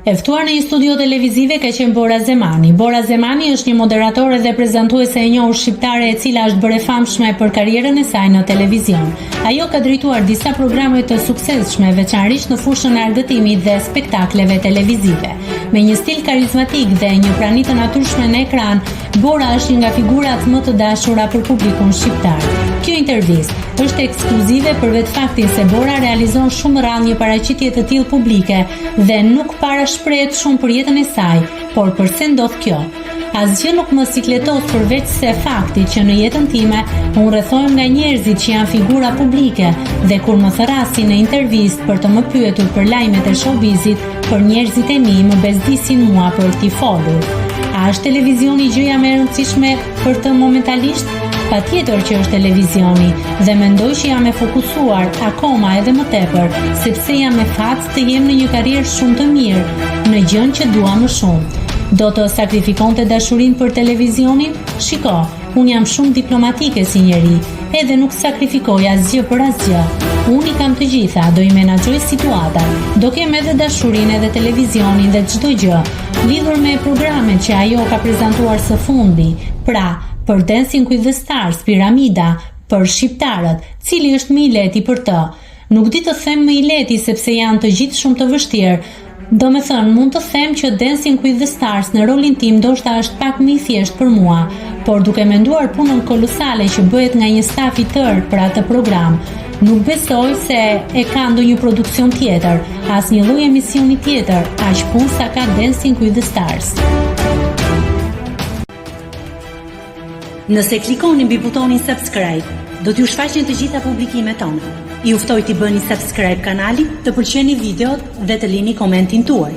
E ftuar në një studio televizive ka qenë Bora Zemani. Bora Zemani është një moderatore dhe prezantuese e njohur shqiptare e cila është bërë e famshme për karrierën e saj në televizion. Ajo ka drejtuar disa programe të suksesshme, veçanërisht në fushën e argëtimit dhe spektakleve televizive. Me një stil karizmatik dhe një prani të natyrshme në ekran, Bora është një nga figurat më të dashura për publikun shqiptar. Kjo intervistë është ekskluzive për vetë faktin se Bora realizon shumë rrallë një paraqitje të tillë publike dhe nuk para shprehet shumë për jetën e saj, por përse ndodh kjo? Asgjë nuk më sikletos përveç se faktit që në jetën time unë rrethohem nga njerëzit që janë figura publike dhe kur më thërrasin në intervistë për të më pyetur për lajmet e showbizit, për njerëzit e mi më bezdisin mua për t'i folur. A është televizioni gjëja më e rëndësishme për të momentalisht? Patjetër që është televizioni dhe mendoj që jam e fokusuar akoma edhe më tepër, sepse jam me fat të jem në një karrierë shumë të mirë, në gjënë që dua më shumë. Do të sakrifikonte dashurinë për televizionin? Shiko, unë jam shumë diplomatike si njeri, edhe nuk sakrifikoj asgjë për asgjë. Unë i kam të gjitha, do i menaxhoj situatat. Do kem edhe dashurinë edhe televizionin dhe çdo gjë. Lidhur me programet që ajo ka prezantuar së fundi, pra, për Dancing with the Stars, Piramida, për shqiptarët, cili është më i lehti për të? Nuk di të them më i lehti sepse janë të gjithë shumë të vështirë. Domethënë, mund të them që Dancing with the Stars në rolin tim ndoshta është pak më i thjeshtë për mua, por duke menduar punën kolosale që bëhet nga një staf i tërë për atë program, nuk besoj se e ka ndonjë produksion tjetër, asnjë lloj emisioni tjetër, aq punë sa ka Dancing with the Stars. Nëse klikoni mbi butonin subscribe, do t'ju shfaqen të gjitha publikimet tona. Ju ftoj t'i bëni subscribe kanalit, të pëlqeni videot dhe të lini komentin tuaj.